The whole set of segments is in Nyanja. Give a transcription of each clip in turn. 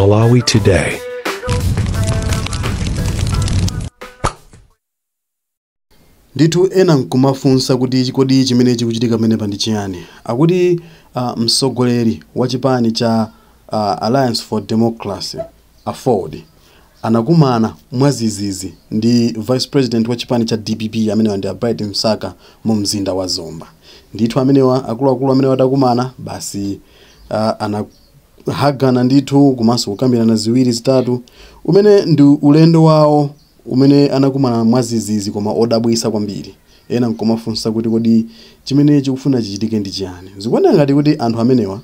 Malawi Today. Ndithu ena nkumafunsa kuti kodi chimene chikuchitika pamenepa ndi chiyani. Akuti mtsogoleri wa chipani cha Alliance for Democracy, AFORD, anakumana mwazizizi ndi vice president wa chipani cha DPP amenewa ndi Bright Msaka mu mzinda wa Zomba. Ndithu amenewa akuluakulu amene wadakumana basi anahagana ndithu komanso kukambirana ziwiri zitatu, umene ndi ulendo wawo umene anakumana mwazizizi koma odabwisa kwambiri. Ena nkumafunsa kuti kodi chimene chikufuna chichitike ndi chiyani. Zikuoneka ngati kuti anthu amenewa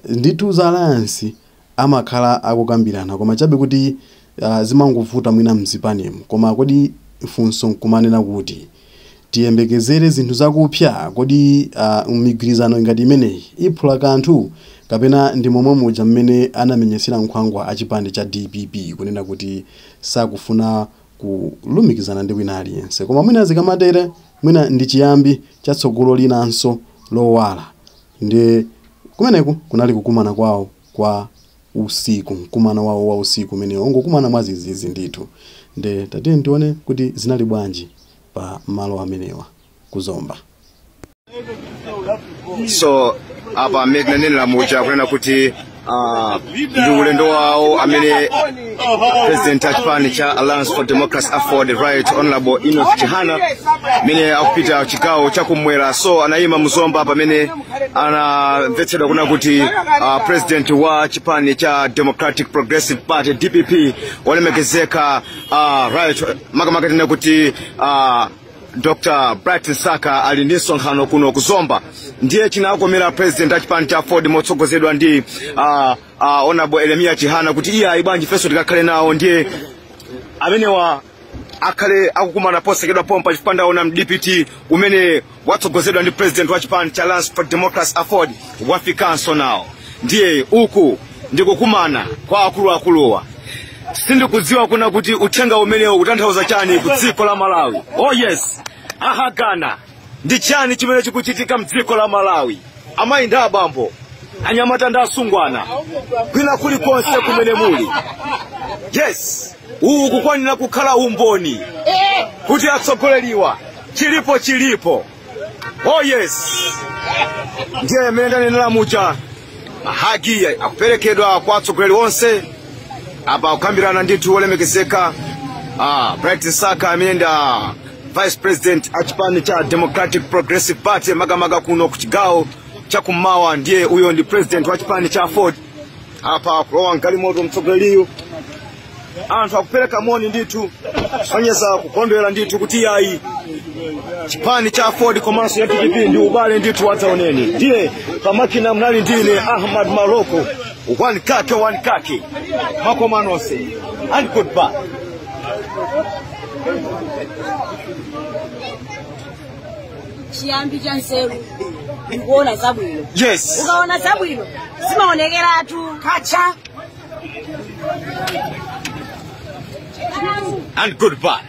ndithu za alliance amakhala akukambirana, koma chabe kuti zimangovuta mwina mzipanimo. Koma kodi funso nkumanena kuti tiyembekezere zinthu zakupya? Kodi migwirizano ngati imeneyi iphula kanthu, kapena ndi momwe muja mmene anamenyesera nkhwangwa achipani cha DPP kunena kuti sakufuna kulumikizana ndi wina aliyense? Koma mwina zikamatere mwina ndi chiyambi chatsogolo linanso lowala. Ndi kumeneku kunali kukumana kwawo kwa usiku, mkumano wawo wa usiku umene ongokumana mwazizizi ndithu. Nde tatiye tione kuti zinali bwanji pa malo amenewa kuzomba. So apa amene tinanenera muja kunena kuti ndi ulendo wawo amene president wa chipani cha Alliance for Democracy AFORD, Right Honorable Enoch Chihana, amene akupita chigawo chakumwera. So anayima muzomba pamene anamvetsedwa kuna kuti president wa chipani cha Democratic Progressive Party DPP olemekezeka right makamaka tinena kuti Dr. Bright Msaka ali ndi msonkhano kuno kuzomba. Ndiye chinakomera president achipani cha AFORD motsogozedwa ndi Honorable Eremia Chihana kuti iye ayi bwanji feso tikakhale nawo. Ndiye amenewa akhale akukumana posekedwa pompa chifukwa ndaona DPT umene watsogozedwa ndi president wa chipani cha Alliance for Democracy AFORD wafikanso nawo. Ndiye uku ndikukumana kwa akuluakuluwa. Sindikudziwa kuna kuti uthenga umenewo kutanthauza chani ku dziko la Malawi. Oh yes, ahagana ndi chani chimene chikuchitika mdziko la Malawi. Amayi ndi abambo, anyamata ndi asungwana, kwina kulikonse kumene muli, yes, uwu kukwanira kukhala umboni kuti atsogoleriwa chilipo chilipo. Oh yes, ndiye amene ndanenera muja, mahagi akuperekedwa kwa atsogoleri onse apa kukambirana ndithu olemekezeka Bright Msaka amene ndi vice president a chipani cha Democratic Progressive Party makamaka kuno ku chigawo chakummawa. Ndiye uyo ndi president wa chipani cha AFORD. Apa kulowa mgalimoto mtsogoleriyu, anthu akupereka moni ndithu kusonyeza kukondwera ndithu kuti yayi chipani cha AFORD komanso ya DPP ndi ubale ndithu wadzaoneni. Ndiye pamakina mnali ndine Ahmad Maloko, one kake one kake, makomanonse and goodbye. Chiyambi cha nzeru ndikuona zabwino. Yes, ukaona zabwino zimaonekeratu kacha. And goodbye.